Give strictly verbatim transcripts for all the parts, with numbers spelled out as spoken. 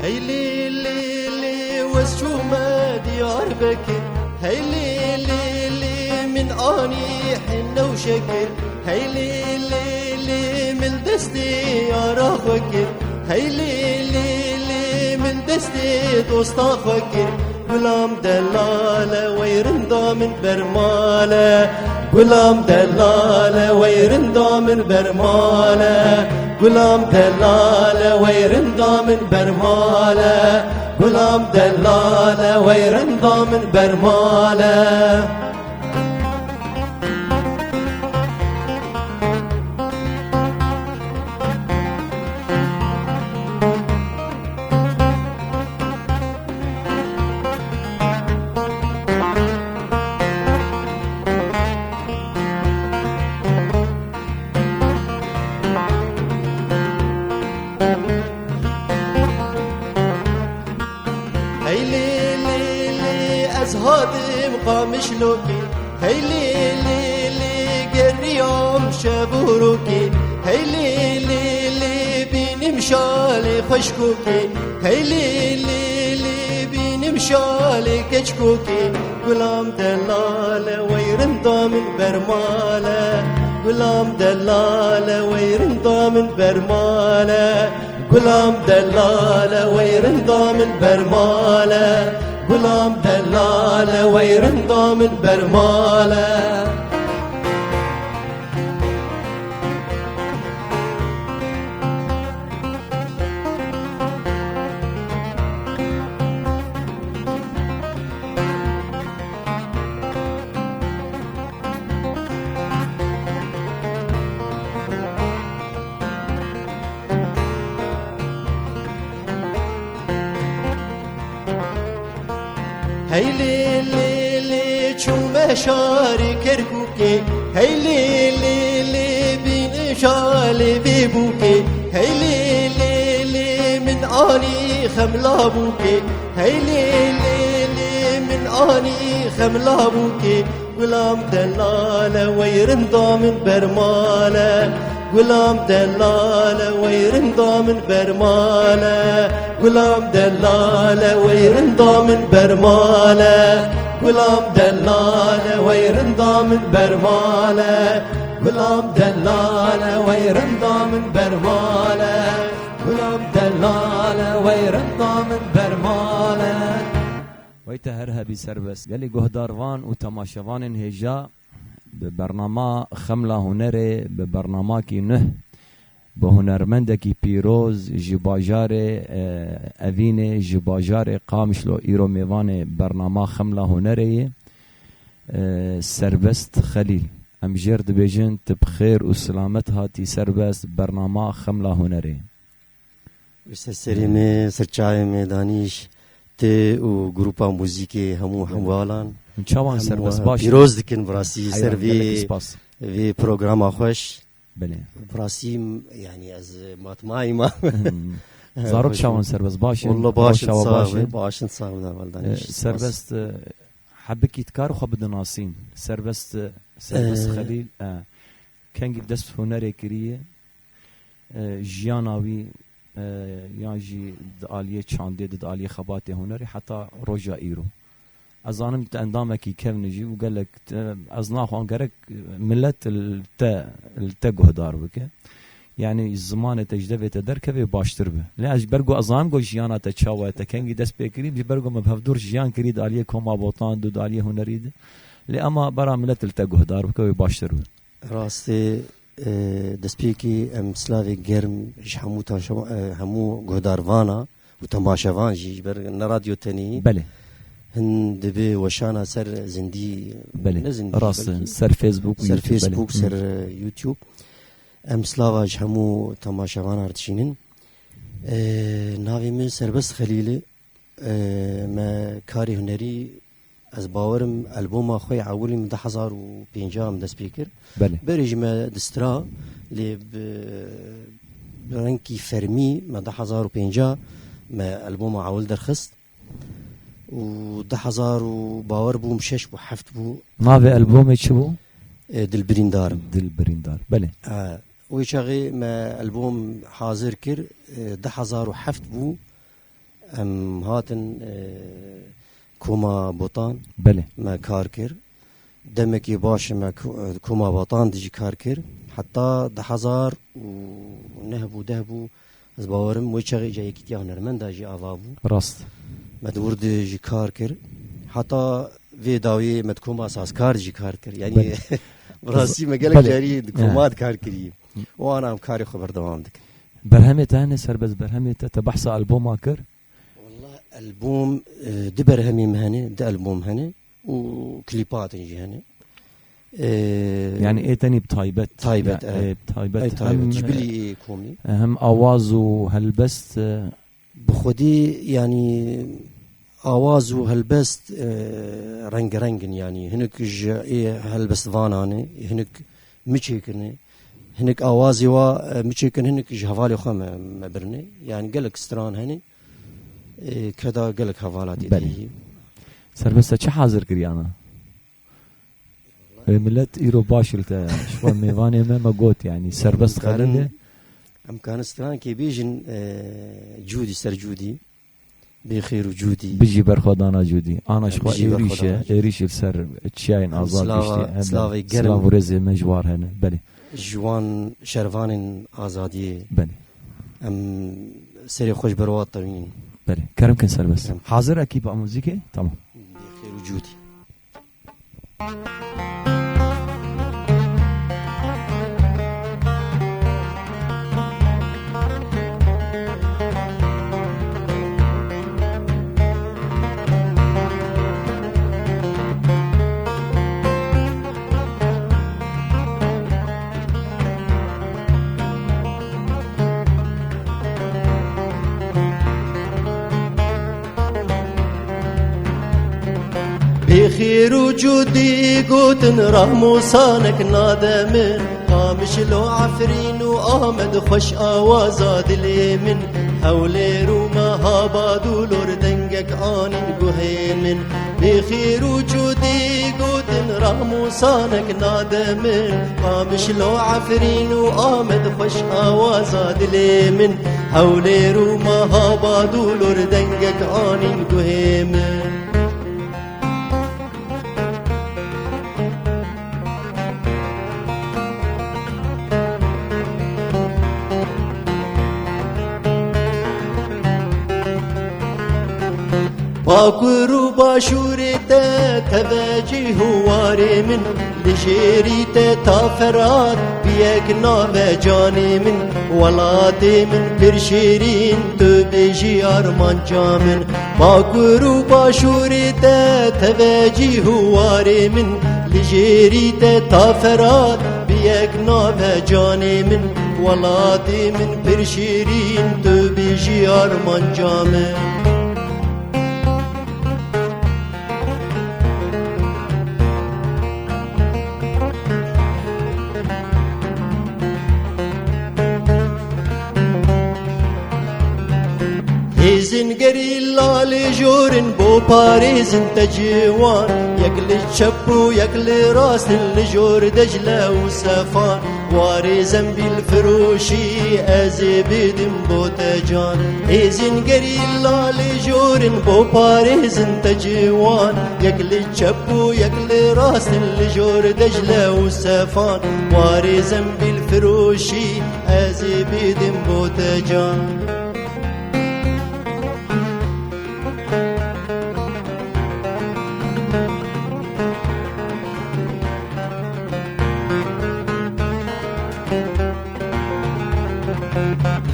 Hey lê lê lê, wez çûme Diyarbekir. Hey lê lê lê, min anî hinne û şekir. Hey lê lê lê, min destê yara xwe kir. Hey lê lê lê, min destê dosta xwe kir. Gulam delale wey rinda min bermale. Gulam delale wey rinda min bermale. Gulam delale wey rinda min bermale. Gulam delale wey rinda min bermale. Hey lê lê lê, ez hatim Qamişlokê. Hey lê lê lê, geriyam şev û rokê. Hey lê lê lê, bînim şalê xweşkokê. Hey lê lê lê, bînim şalê keçkokê. Gulam delale wey rinda min bermale. Gulam delale wey rinda min bermale. Gulam delale wey rinda min bermale. Gulam delale wey rinda min bermale. Hey lê lê lê, çûme şarê Kerkûkê. Hey lê lê lê, bînim şalê vê bûkê. Hey lê lê lê, min anî xemla bûkê. Hey lê lê lê, min anî xemla bûkê. Gulam delale wey rinda min bermale. Gulam delale wey rinda min bermale. Gulam delale wey rinda min bermale. Gulam delale wey rinda min bermale. Gulam delale wey rinda min bermale. Gulam delale wey rinda min bermale. Wey te her hebî serbest. Gelî guhdarvan û temaşevanên hêja, bi bernama Xemla Hunerê, bi bernamakî nuh, bi hunermendekî pîroz ji bajarê, e, Evînê, ji bajarê Qamişlo îro mêvanê bernama Xemla Hunerê ye, e, Serbest Xelîl. Em jêr dibêjin tu bi xêr û silamet hatî Serbest, bernama Xemla Hunerê. Li ser serê me, ser çavê me danîş, tu û grupa muzîkê hemû hemwalan. Hûn çawan Serbest, baş in? Pîroz dikin bi rastî ser vê, vê programa xweş. Belê. Bi rastî, yanî ez matmayî ma. Hmm. Zarok çawan Serbest, baş in? Walla baş in, sax be, baş in, sax be, Serbest, e, hebikî dikar xwe bidinasîn. Serbest, e, Serbest Xelîl, e, kengî dest hunerê kiriye. E, jiyana wî, e, yan jî di aliyê çandê de, di aliyê xebatê hunerê heta roja îro. Ez zanim tu endamekî kevn î jî û gelek te, ez naxwazim gerek milet li te, li te guhdar bike. Yanî zimanê te ji devê te derkeve baştir be. Lê ez ji ber ku ez zanim ku jiyana te çawa ye, te kengî dest pê kirî, ji ber ku me bi hevdûr jiyan kirî di aliyê koma botan de, di aliyê hunerî de. Lê ema bera milet li te guhdar bike wê baştir be. Rastê, e, destpêkê em silavê germ ji hemû taşewa-, e, hemû guhdarvana û temaşevan jî, ji ber ne radyo tenê, belê, hin dibe weşana ser zindî, belê, ne zindî, rast e, belkî ser Facebook û ser YouTube, belê. Facebook, ser, hmm, e, YouTube. Em silava ji hemû temaşevana re dişînin. E, navê min Serbest Xelîl e. E, me karê hunerî, ez bawerim, alboma xwe ya ewilî min du hezar û pêncî em dest pê kir. Belê. Berê jî me distira, lê bi, bi rengkî fermî me du hezar û pêncî me alboma ewil derxist. Û du hezar û, bawer bûm, şeş bû, heft bû. Navê albomê çi bû? E, Dilbirîndar im. Dilbirîndar. Belê. E, wê çaxê me albom hazir kir, e, du hezar û heft bû. Em hatin, e, Koma Botan. Belê. Me kar kir. Demekî baş me ko-, Koma Botan de jî kar kir. Heta du hezar û neh bû, deh bû. Ez bawerim wê çaxê ca yekîtiya hunermenda jî ava bû. Rast. Me di wir de jî kar kir. Heta vê dawiyê me di Koma Sazkar de jî kar kir. Yanî, belê, bi rastî me gelek, belê, carî di koma de kar kiriye. Û ana em karê xwe berdewam dikin. Berhemê te hene serbest, berhemê te, te behsa alboma kir? Wallah, albom, e, du berhemê me hene, du albom hene û klîpa hatin jî hene. E, Yani ê tenî bi taybet. Taybet, ya, evet. Ê bi taybet, taybet, hem, ji bilî, e, komî. Hem awaz û helbest, e, Bi xwedî, yanî, awaz û helbest, e, rengereng in, yanî. Hinek ji ê helbestvanan e, hinek miçêk in, hinek awazê wa, e, miçêk in, hinek ji hevalê xwe me, me birine. Yanî gelek stran hene, e, keda gelek hevala tê de heye. Belê. Serbest te çi hazir kiriyana? Ê, millet îro baş li te, ji xwe mêvanê me, me got, yanî, serbest xelîl e. Em karin strankê bêjin, e, Cûdî ser Cûdî. Bê xêr û Cûdî. Bijî berxwedana Cûdî. Ana ji xwe êrîş e, êrîş li ser çiyayên azad giştî. Em silavê germ, silav û rêzê me ji war hene. Belê. Ji wan şervanên azadiyê. Belê. Em serê xwe ji ber wan tewînin. Belê. Kerem kin serbest. Hazir ekîpa muzîkê? Tamam. Bê xêr û Cûdî. Bê xêr û Cûdî gotin, Rahmosanek nade min. Qamişlo, Efrîn û Amed xweş awaza dilê min. Hewlêr û Mehabad û Lor dengek anîn guhê min. Bê xêr û Cûdî gotin, Rahmosanek nade min. Qamişlo, Efrîn û Amed xweş awaza dilê min. Hewlêr û Mehabad û Lor dengek anîn guhê min. Bakur û başûrê te, tevecîh û warê min, li jêrî te ta Ferat, bi yek nave canê min, welatê min pir şêrîn, tu bêjî armanca min. Bakur û başûrê te, tevecîh û warê min, li jêrî te ta Ferat, bi yek nave canê min, welatê min pir şêrîn, tu bêjî armanca min. Hêzên gerîla lê jor in bo parêzin te ciwan, yek li çep û yek li rast in li jor Decle û Sefan. Warê zembîl firoşî ez ê bidim bo te can. Hêzên gerîla lê jor in bo parêzin te ciwan, yek li çep û yek li rast in li jor Decle û Sefan. Warê zembîl firoşî ez ê bidim bo te can.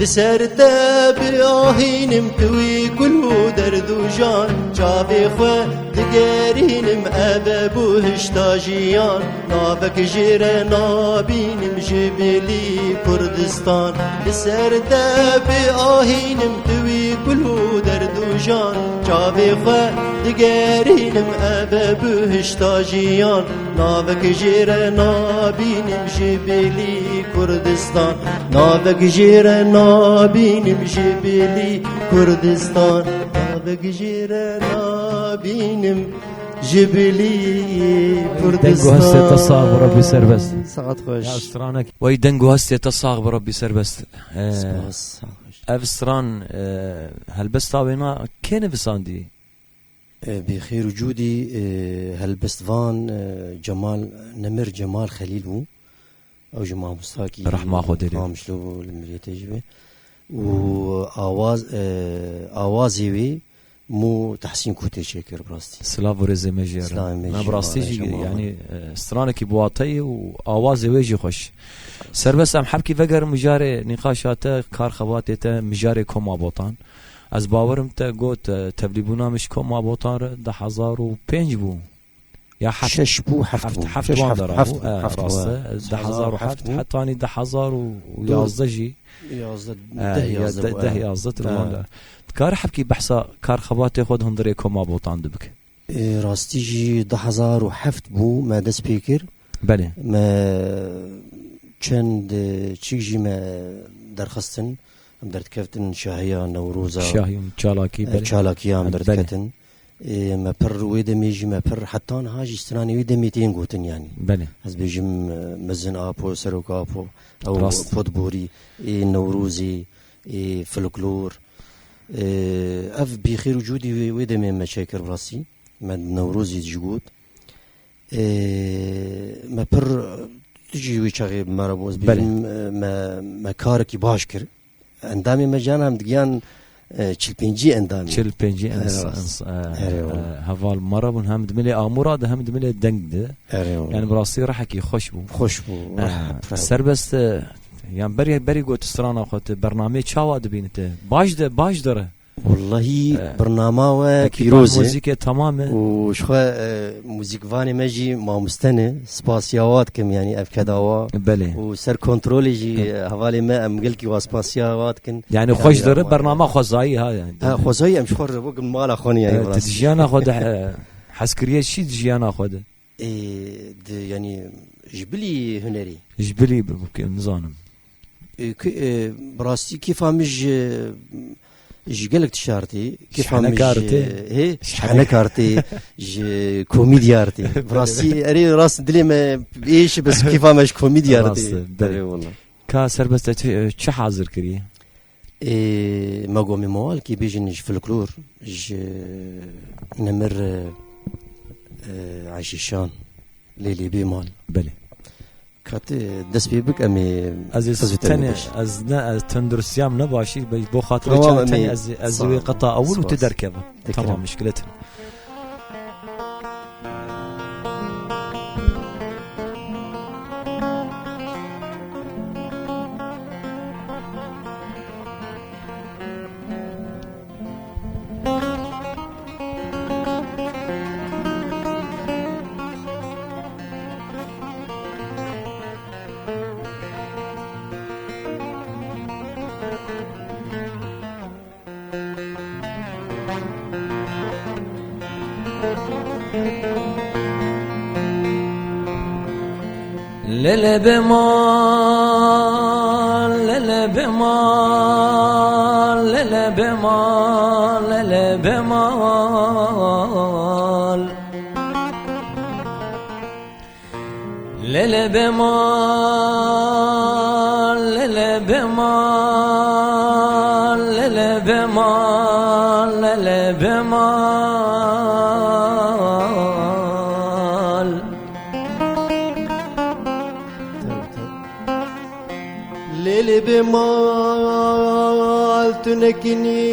Li ser te biahînim tu wî kul û derd û jan, çavê xwe digerînim eve bûhişta jiyan. Navek jê re nabînim ji bilî Kurdistan. Li ser te biahînim tu wî kul û derd û jan. Çavê xwe digerînim eve bihişta jiyan. Navek jê re nabînim ji bilî Kurdistan. Navek jê re nabînim ji bilî Kurdistan. Navek jê re nabînim Ji bilî Deng û hestê te sax bi Rebbî serbest. Saet xweş. Ya stranek. Wey deng û hestê te sax bi Rebbî serbest. Ee, Spas, sax xweş. Ev stran, e, helbesta wêna kê nivisandî? E, bi xêr û cûdî, e, helbestvan, e, Cemal, Nemir Cemal Xelîl bû. Ew ji mamostakî Rehma Xwedê lê. Qamişlo bû, li miriyetê jî be. Û awaz, e, awazê wê Mo Tehsîn Kûtê çêkir, bi rastî. Silav û rêzê me jê re. Silavê me jê re. Me bi rastî jî, yanî, e, stranekî bi wateyê û awazê wê jî xweş. Serbest em hebkî vegerin mijarê nîqaşa te, kar xebatê te, mijarê Koma Botan. Ez bawerim te got, e, tevlîbûna min ji Koma Botan re du hezar û pênc bû. Ya heft. Şeş bû, heft Heft, bû. Heft Şeş, wan heft, dara heft bû. Bû, E, heft bû, rast e. e. Du hezar û heft, du hezar û heft bû. Hetanî du hezar û yazdeh jî. Yazdeh, E, deh ya yazdeh de-, bû, deh e. yazdeh tu E. wan dara. Dikare hebkî behsa kar xebatê xwe di hundirê Koma Botan de bike? E, rastî jî du hezar û heft bû me dest pê kir. Belê. Me çend, e, çîk jî me derxistin. Em derdikeftin şahiya Newroza. Şahî û çalakî, E, belê. Çalakiya em Belê. derdiketin. Ê, me pir wê demê jî me pir heta niha jî stranê wê demê tên gotin, yanî. Belê. Ez bêjim, e, Mezin Apo, Serok Apo, ew Rast. Potborî, ê, Newrozê, ê, folklor. Ê, ev bi xêr û cûdî wê, wê demê me çêkir bi rastî. Me Newrozî jî got. Ê, me pir, tu jî wê çaxê me re bû, ez Belê. bêjim, e, me, me karekî baş kir. Endamê me jana em digiyan, e, çil pêncî endamê. Çil pêncî ins-, Erê rast. ins-, e, Erê wala. e, heval me re bûn, hem di milê amûra de, hem di milê deng de. Erê wala. Yani bi rastî rehekî xweş bû. Xweş bû, Eh, reh, reh. Serbest, e, yan berî, berî got strana xwe, tu bernameyê çawa dibînî te? Baş de, baş de re. Wallahî, Eh, bernama we ekîpa pîroz e. Muzîkê tamam e. Û ji xwe, e, muzîkvanê me jî mamoste ne. Spasiya wa dikim, yanî ev keda wa. Belê. Û ser kontrolê jî, e, hevalê me em gelkî wa spasiya wa dikin. Yani xweş dere, bernama xwezayî ha yani. Ha, xwezayî em ji xwe re bû mala xwe ne yani. Evet, di jiyana xwe de, e, hezkiriyê çi di jiyana xwe de? Ê, di, yanî ji bilî hunerî. Ji bilî bi-, bi-, nizanim. Ê, ki, ê, bi rastî kêfa min ji, ji gelek tişartî. Kêfa min ji, Şehnekar tê. hê, Şehne- şehnekar tê, ji komîdyar tê. Bi rastî, erê rast dilê me êş, bes kêfa me ji komîdyar tê. Rast e, belê. Erê wala. Ka serbest te çi, çi hazir kiriye? Ê, me got, em ê mewalkî bêjin ji folklor, ji Nemir, e, e, Eyşîşan, Lêlê Bêmal. Belê. Ka tu dest pê bik, em ê Ez ê qizê te tenê, bêjin. ez ne, ez tenduristiya min ne başî, be-, bo xatirê Tamam, çend em ê tenê ez, ez Sağ wê ol. qeta ewil û tu Spas. derkeve. Dikirim. Tamam, muşkilet. Lele bêmal, lele bêmal, lele bêmal, lele bêmal. Lele bêmal, lele bêmal, lele bêmal, lele bêmal. Lêlê bêmal, tu nekinî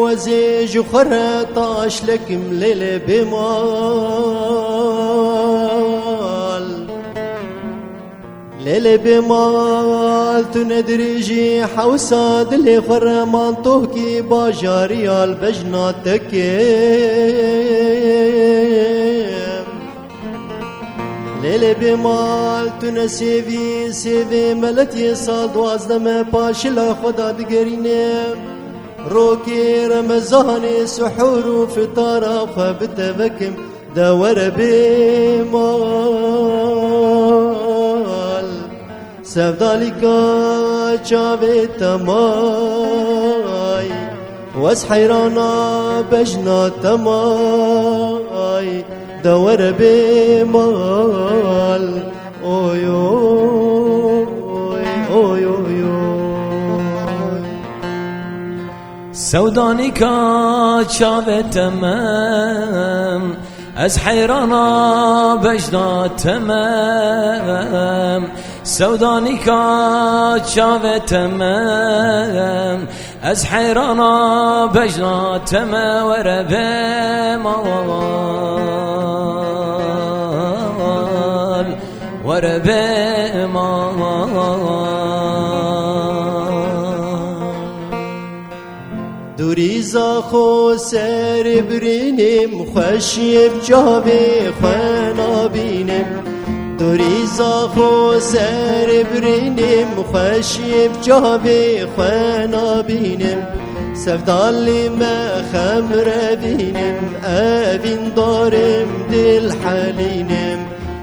wezê ji xwe re taş lekim, lêlê bêmal. Lêlê bêmal, tu nedirêjî hewsa dilê xwe re, mantohkî bajarî al bejna te kim. Lêlê bêmal, tu ne sêvî, sêvê meletiyê sal duwazdeh me paşila xwe da digerîne. Rokê Remezanê sihur û fitara xwe bi te vekim, de were bêmal. Sevdalîka çavê te may, wez heyrana bejna te may. De were bê mal, oy, oy, oy, oy, oy. Sewdanîka çavê temem, ez heyrana bejna temem. Sewdanîka çavê temem, ez heyrana bejna temem, were bê mal, were bê mal. Dûrîza xwe serê birînim, xweşiyê bi çavê xwe nabînim. Dûrîza xwe serê birînim, xweşiyê bi çavê xwe nabînim. Sevda li me xemre bînim, evîn darim dil helînim.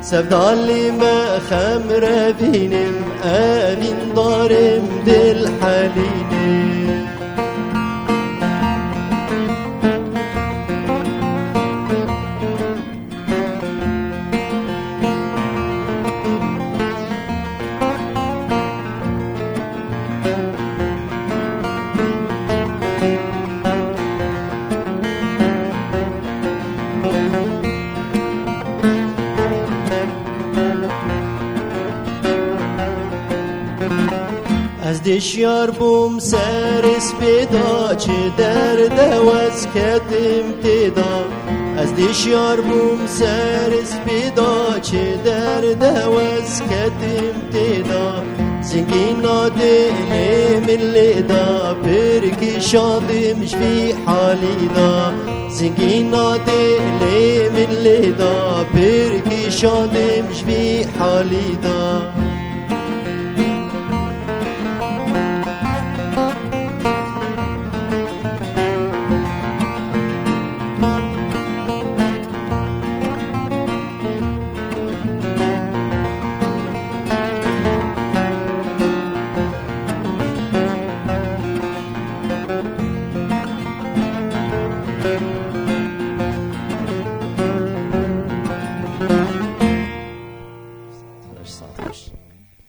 Sevda li me xemre bînim, evîn darim dil helînim. Ez dê şiyar bûm serê spê da, çi derdewez ketim tê da. Ez dê şiyar bûm serê spê da, çi derdewez ketim tê da. Zingîna dilê min lê da, pir kişandim ji vî halî da. Zingîna dilê min lê da, pir kişandim ji vî halî da.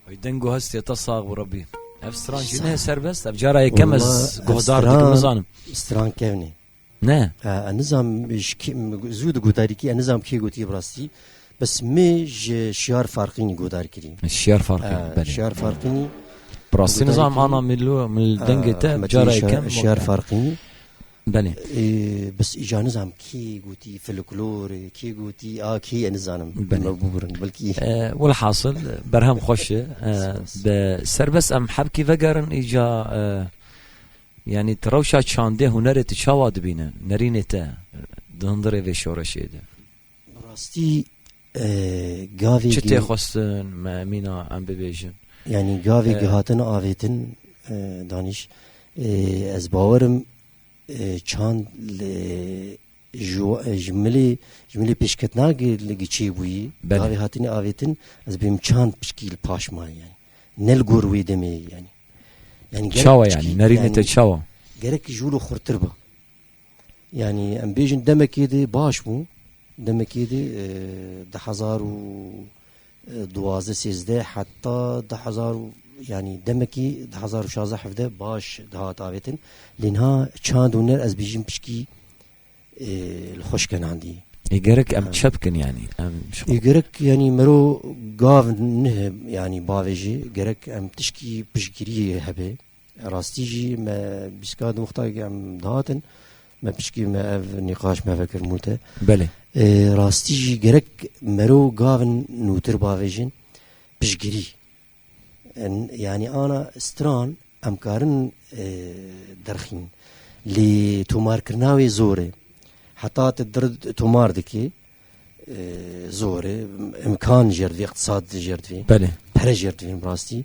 Ay, deng û hestê te sax bi Rebbî. Ev stran jî ne serbest, ev cara yekem ez guhdar dikim, nizanim. Stran kevnê. Ne. E, ez nizam ji kî, zû di guhdarî kî, ez nizam kê gotiye bi rastî. Bes me ji Şiyar Farqînî guhdar kirî. Şiyar Farqînî, E, belê. Şiyar Farqînî. Bi rastî nizam ana millo, mil dengê te, cara yekem. Şiyar Farqînî. Belê. E, bes îca nizam kê gotî folklor, kê gotî a kê, ez nizanim. Belê. Me bibirin, belkî. E, welhasil, berhem xweş e. E, be serbest em hebkî vegerin îca, e, yanî ti rewşa çandê hunerê ti çawa dibîne? Nerînê te di hundirê vê şoreşê de? Bi rastî, e, gavê Çi tê xwestin, me mîna em bibêjin? Yanî gavê E, gihatin avêtin, e, danîş, e, ez bawerim, e, çand li, ji, ji milê, ji milê pêşketina gi-, li giçê bûyî, Belê. gavê hatinê avêtin, ez bêm çand pişkî li paş mayî yanî. Ne li gor wê demê yanî. Yanî gerek Çawa pişkî, yanî? Nerînê te yanî çawa? Gerek ji wilo xurtir ba. Yanî em bêjin demekê de baş bû. Demekê de, e, du hezar û duwazdeh sêzdeh heta du hezar û, yanî demekî du hezar û şazdeh hevdeh baş dihat avêtin. Lê niha çand û ner ez bêjim pişkî, e, li xweş kenandî. Ê gerek em Ha. çe bikin yanî? Em ji Ê gerek yanî mero gav neh yanî bavêjê, gerek em tişkî piştgiriyê hebe. Rastî jî me bîska di wexta em dihatin, me pişkî me ev nîqaş me vekir mûte. Belê. E, rastî jî gerek mero gavin nûtir bavêjin, piştgirî. En, yanî ana stran em karin, e, derxîn. Lê tomarkirina wê zor e. Heta tu dir tomar dikî, e, zor e. Imkan jê re divê, iqtisad jê re divê. Belê. Pere jê re divê bi rastî.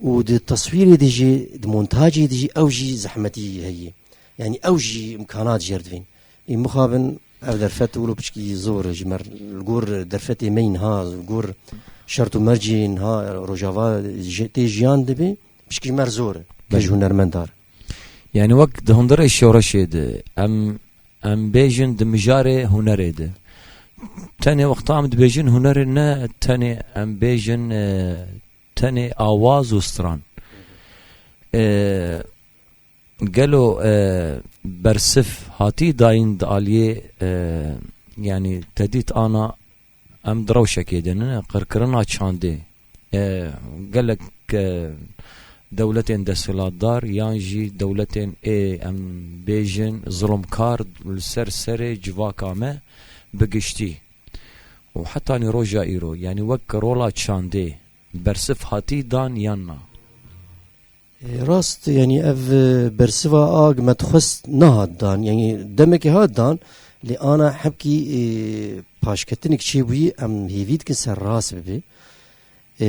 Û di teswîrê de jî, di montacê de jî ew jî zehmetî heye. Yanî ew jî imkanat jê re divên. Ê mixabin ev derfet wilo piçkî zor e ji me re. Li gor derfetê me yî niha, li gor şert û mercê niha Rojava ji-, tê jiyan dibe, piçkî ji me re zor e. Belê. Ke ji hunermenda re. Yanî wek di hundirê şoreşê de em, em bêjin di mijarê hunerê de. Tenê wexta em dibêjin hunerê ne tenê em bêjin, e, tenê awaz û stran. E, gelo, e, bersif hatî dayîn di aliyê, e, yanî te dît ana em di rewşekê de ne, qirkirina çandê. E, gelek, e, dewletên desthilatdar yan jî dewletên ê em bêjin zulumkar li ser serê civaka me bi giştî û hetanî roja îro, yanî wek rola çandê bersif hatî dan yan na? E, rast, yanî ev, e, bersiva a me dixwest nehat dan, yanî demekê hat dan, lê ana hebkî, e, paşketinek çêbûyî em hêvî dikin ser rast bibe. E,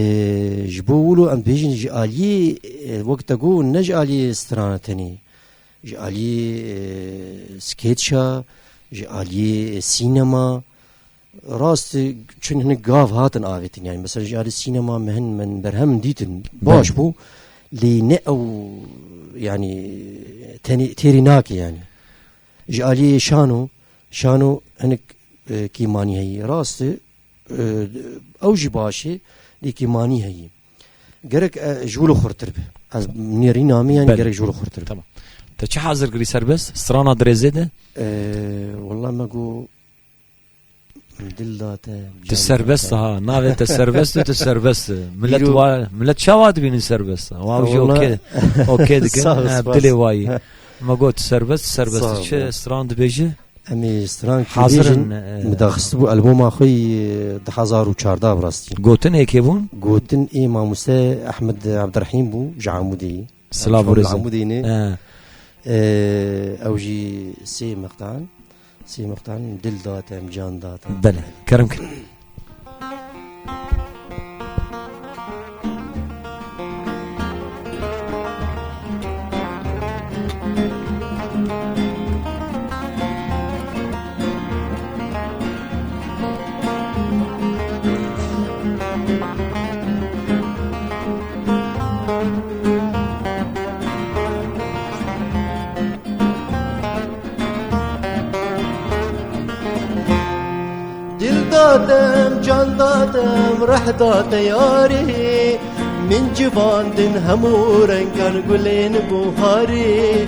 ji bo wilo em bêjin ji aliyê, e, wek te got, ne ji aliyê strana tenê, ji aliyê, e, skêtşa, ji aliyê sînema, rast, e, çün hinek gav hatin avêtin, yanî mesela ji alî sînema me hin min berhem dîtin, baş bû, lê ne ew, yanî tenê têrî nake yanî. Ji aliyê şano, şano hinek, e, kîmanî heyî. Rast, e, ew jî baş e, lê kîmanî heyî. Gerek, e, ji wilo xurtir be. Ez nêrîna me yanî gerek ji wilo xurtir be. Tamam. Te çi hazir kirî serbest? Strana dirêzê de? E, wela me got Dil da te, Tu can da serbest te. Ha, navê te serbest û tu serbest. Millet Îro wa, millet çawa dibînin serbest? Wa jî Wala- okey, okey dikin. Sağ ol, Ha, spas. Dilê wayî. Me got serbest, serbest. Sağ ol. Çi stran dibêji? Em ê stran ki Hazir bêjin, in, e, min daxist bû alboma xwe yî di hezar û çardeh bi rastî. Gotin ê kê bûn? Gotin ê mamoste Ehmed Abdurrahîm bû, ji Amûdê. Silav û Em rêzin. Amûdê ne. He. E, ew jî sê mextan. Sî Muxtar, dil datem, can datem. Belê, kerem kin. Dil datem, can datem, reh date yarî. Min civandin hemû rengan gulên buharî.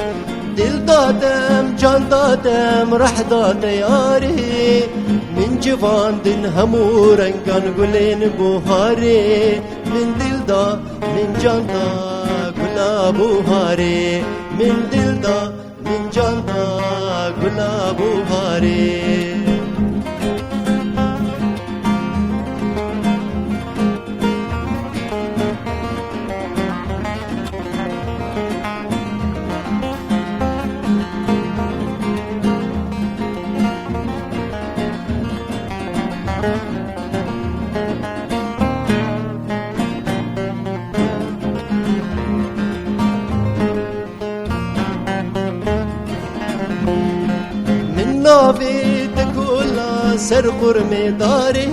Dil datem, can datem, reh date yarî. Min civandin hemû rengan gulên buharî. Min dil da, min can da, gula buharê. Min dil da, min can da, gula buharê. Min navê te kola ser qurmê darê,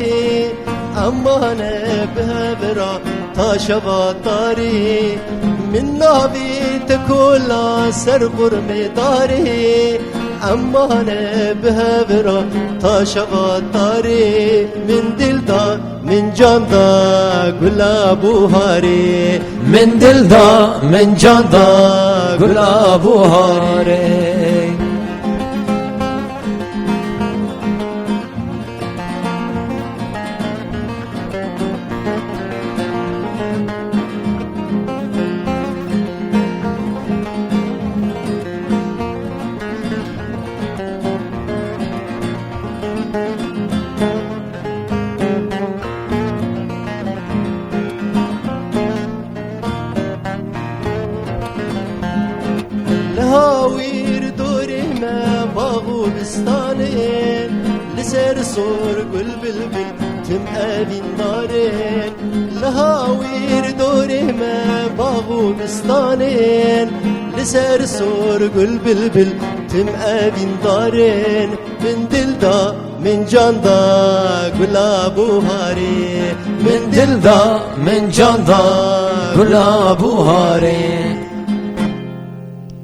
emane bi hevra ta şeva tarê. Min navê te kola ser qurmê darê, emane bi hevra ta şeva tarê. Min dil da, min can da, gula buharê. Min dil da, min can da, gula buharê. Li hawîr dorê me bax û bistanên, li ser sor gul bilbil tim evîndarên. Li hawîr dorê me bax û bistanên, li ser sor gul bilbil tim evîndarên. Min dil da, min can da, gula buharê. Min dil da, min can da, gula buharê.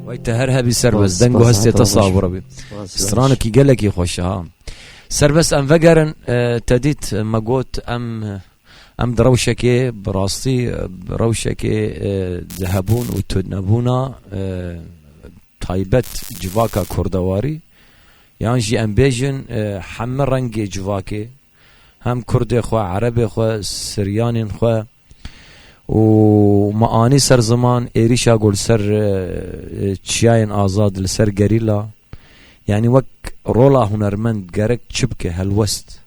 Wey te her hebî serbest, deng û hestê te sağ ol, Rebî. Stranekî gelekî xweş e, ha. Serbest, em vegerin, e, te dît, me got, em, em di rewşekê, bi rastî, e, bi rewşekê, e, di hebûn û tunebûna, e, taybet civaka kurdewarî, yan jî em bêjin, e, heme rengê civakê, hem kurdê xwe, erebê xwe, siryanên xwe, û me anî ser ziman êrîşa ku li ser, e, e, çiyayên azad, li ser gerîla, yanî wek rola hunermend gerek çi bike, helwest?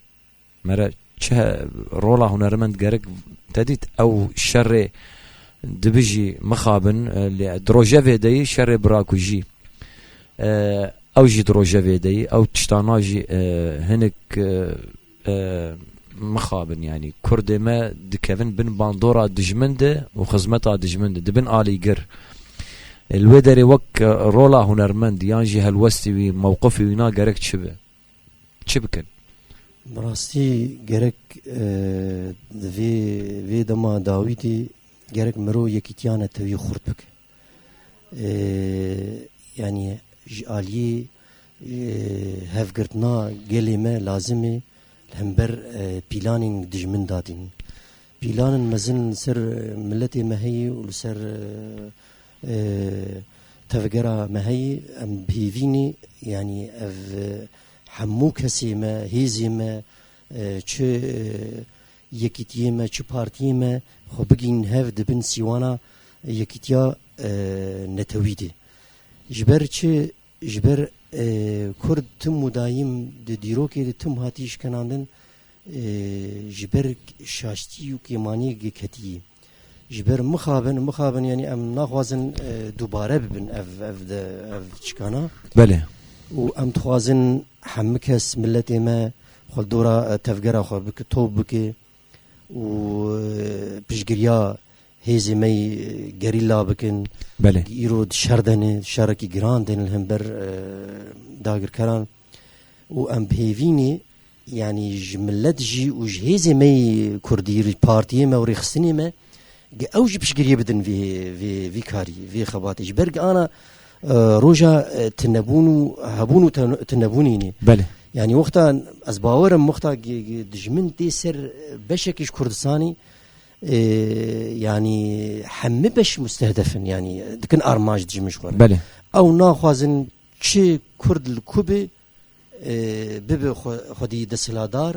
Mere çi he-, rola hunermend gerek, te dît ew şerê dibijî mixabin, e, lê di rojevê de yî şerê birakujî. E, ew jî di rojevê de yî, ew tiştana jî, e, hinik, e, e, mixabin, yanî kurdê me dikevin bin bandora dijmin de û xizmeta dijmin de, dibin alîgir. E, li wê derê wek, e, rola hunermend yan jî helwestî wî, mewqifî wî na gerek çi be? Çi bikin? Bi rastî gerek, e, di vê, vê dema dawî de gerek mirov yekîtiya netewî xurt bike. E, yanî ji aliyê, e, hevgirtina gelê me lazim e li hember, e, pîlanên dijmin dadînin. Pîlanên mezin li ser, e, miletê me heyî û li ser, e, e, tevgera me heyî, em bi hêvî ne, yanî ev, e, hemû kesê me, hêzê me, e, çi, e, yekîtiyê me, çi partiyê me, xwe bigihînin hev di bin sîwana yekîtiya, e, netewî de. Ji ber çi? Ji ber, e, Kurd tim û dayîm di dîrokê de tim hatiye şikenandin, e, ji ber şaştî û kêmaniyê ketiyî. Ji ber mixabin, mixabin, yanî em naxwazin, e, dubare bibin ev, ev de, ev çikana. Belê. Û em dixwazin hemû kes, miletê me xwe li dora, e, tevgera xwe bike, top bike û, e, piştgiriya hêzê me yî, e, gerîla bikin. Belê. Îro di şer de ne, şerekî giran de ne li hember, e, dagirkeran. Û em bi hêvî ne, yanî ji milet jî û ji hêzê me yî kurdî, partiyê me û rêxistinê me, ge ew jî piştgiriyê bidin vê, vê, vê karî, vê xebatê. Ji ber ge ana, e, roja, e, tinebûn û hebûn û ten-, tinebûnê ne. Belê. Yanî wexta ez bawer im, wexta ge, ge dijmin tê ser, e, beşekî ji Kurdistanê, e, yanî hemî beş mustehdef in, yanî dikin armanc dijmin ji xwe re. Belê. Ew naxwazin çi Kurd li ku be, e, bibe xwe-, xwedî desthilatdar,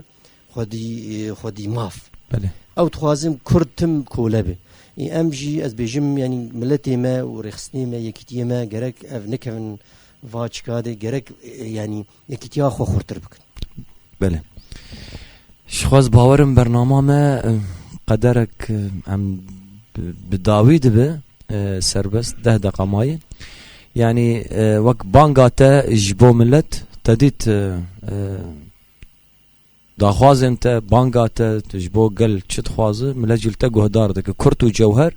xwedî, e, xwedî maf. Belê. Ew dixwazin Kurd tim kole be. Ê, em jî, ez bêjim, yanî miletê me û rêxistinê me, yekîtiyê me gerek ev nekevin va çika de, gerek, e, yanî yekîtiya xwe xurtir bikin. Belê. Ji xwe ez bawer im bernama me, e, qederek, e, em bi, bi dawî dibe, e, serbest, deh deqa maye. Yanî, e, wek banga te ji bo milet, te dît, e, e, daxwazên te, banga te, tu ji bo gel çi dixwaze, milet jî li te guhdar dike. Kurt û cewher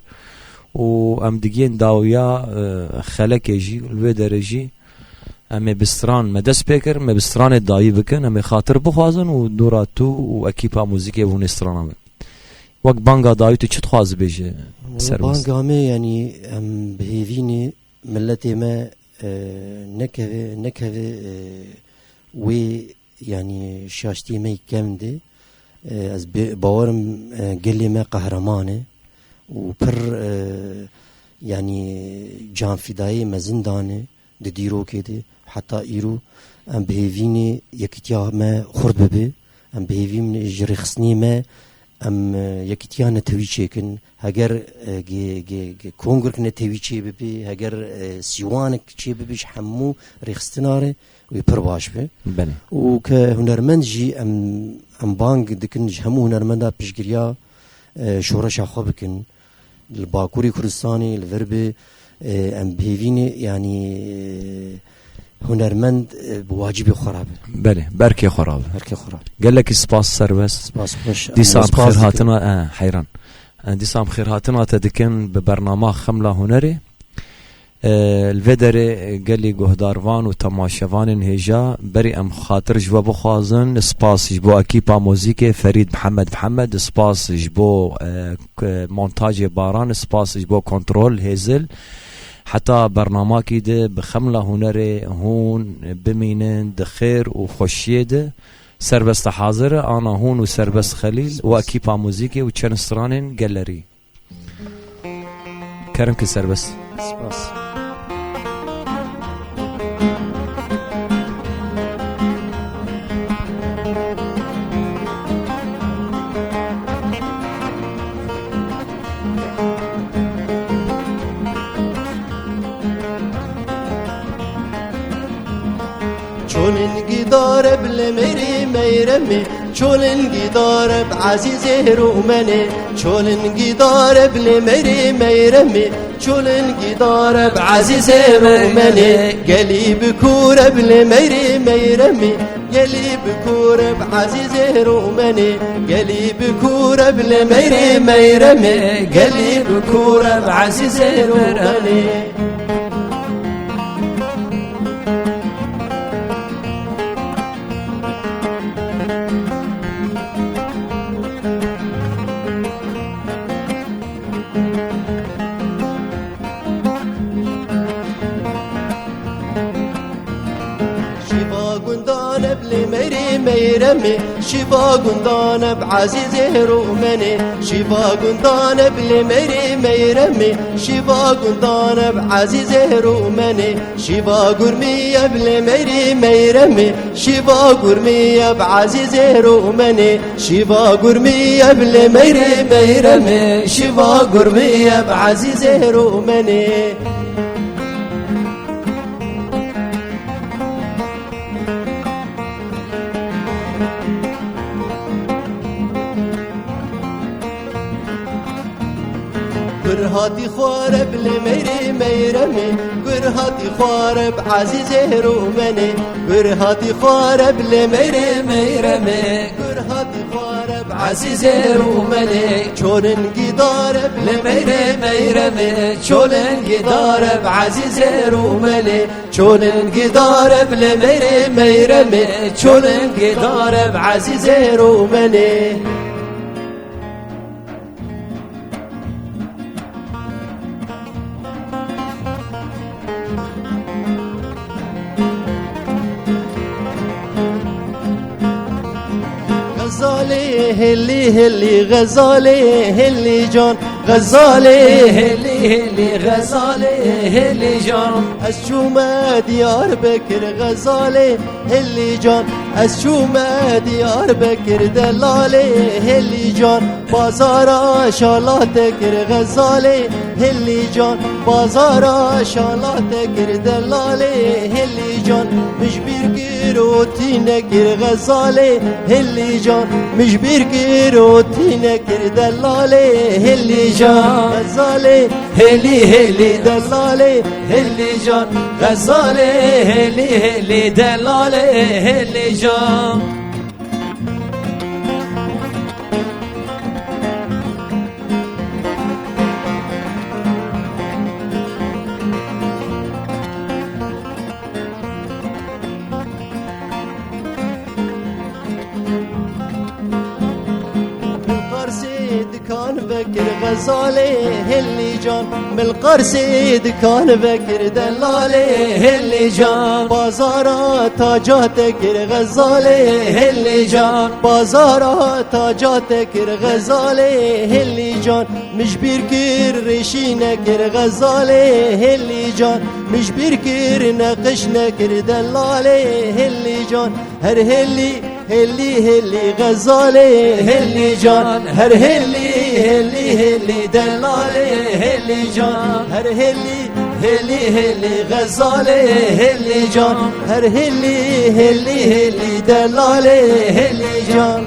û em digihên dawiya, e, xelekê jî, li wê derê jî em ê bi stran me dest pê kir, me bi stranê dayî bikin, em ê xatir bixwazin û dora tu û ekîpa muzîkê hûnê strana me. Wek banga dawî tu çi dixwaze bêje, serbest? Banga me, yanî em bi hêvî ne miletê me, e, nekeve, nekeve, e, wê, yanî şaştiyê me yî kevn de, e, ez bê-, bawer im, e, gelê me qehreman e û pir, e, yanî canfidayê mezin dane di dîrokê de. Heta îro em bi hêvî ne yekîtiya me xurt bibe, em bi hêvî ne ji rêxistinê me em, e, yekîtiya netewî çêkin. Heger, e, ge-, ge-, ge-, kongirek netewî çê bibe, heger, e, sîwanek çê bibe ji hemû rêxistina re, wê pir baş be. Belê. Û ke hunermend jî em, em bang dikin ji hemû hunermenda piştgiriya, e, şoreşa xwe bikin. Li Bakurê Kurdistanê, li vir be, e, em bi hêvî ne, yanî, e, hunermend, e, bi wacibê xwe re be. Belê, berkê xwe re be. Berkê xwe re be. Gelekî spas serbest. Spas xweş. Dîsa em bi xêr hatina, e, heyran. E, dîsa em xêr hatina te dikin bi bernama Xemla Hunerê. E, li vê derê gelî guhdarvan û temaşevanên hêja, berî em xatir ji we bixwazin, spas ji bo ekîpa muzîkê Ferîd Mihemed Mihemed, spas ji bo, e, k-, montajê Baran, spas ji bo kontrol Hêzil. Heta bernamakî de bi Xemla Hunerê hûn bimînin di xêr û xweşiyê de. Serbest hazir e, ana hûn û Serbest Xelîl û ekîpa muzîkê û çend stranên gelerî. Kerem ki Serbest. Spas. Çolên gîdare bi lê meyrê meyremê, çolên gîdare bi ezîzê rûmenê, çolên gîdare bi lê meyrê meyremê, çolên gîdare bi ezîzê rûmenê, gelî bi kûre bi lê meyrê meyremê, gelî bi kûre bi ezîzê rûmenê, gelî bi kûre bi lê meyrê meyremê, gelî bi kûre bi ezîzê rûmenê. Şîva gundan e bi lê meyrê meyremê, şîva gundan e bi ezîzê rûmenê, şîva gundan e bi lê meyrê meyremê, şîva gundan e bi ezîzê rûmenê, şîva gurmî e bi lê meyrê meyremê, şîva gurmî e bi ezîzê rûmenê, şîva gurmî e bi lê meyrê meyremê, şîva gurmî e bi ezîzê rûmenê. Gur hatî xware bi lê meyrê meyremê, gur hatî xware bi ezîzê rûmenê, gur hatî xware bi lê meyrê meyremê, gur hatî xware bi ezîzê rûmenê, çolên gîdare bi lê meyrê meyremê, çolên gîdare bi ezîzê rûmenê, çolên gîdare bi lê meyrê meyremê, çolên gîdare bi ezîzê rûmenê. Xezalê hêlî hêlî, Xezalê hêlî can, Xezalê hêlî hêlî, Xezalê hêlî can. Ez çûme Diyarbekir, Xezalê hêlî can, ez çûme Diyarbekir, delalê hêlî can. Bazara şala te kir, Xezalê hêlî can, bazara şala te kir, delalê hêlî can. Min ji bîr kir û tî nekir, Xezalê hêlî can, min ji bîr kir û tî nekir, delalê hêlî can. Xezalê hêlî hêlî, delalê hêlî can, Xezalê hêlî hêlî, delalê hêlî can. Qarsê dikan vekir, Xezalê hêlî can, min li Qarsê dikan vekir, delalê hêlî can. Bazara taca te kir, Xezalê hêlî can, bazara taca te kir, Xezalê hêlî can. Min ji bîr kir rêşî nekir, Xezalê hêlî can, min ji bîr kir neqiş nekir, delalê hêlî can. Her hêlî, hêlî, hêlî, Xezalê hêlî can. Her hêlî, hêlî, hêlî, delalê hêlî can. Her hêlî, hêlî, hêlî, Xezalê hêlî can. Her hêlî, hêlî, hêlî, delalê hêlî can.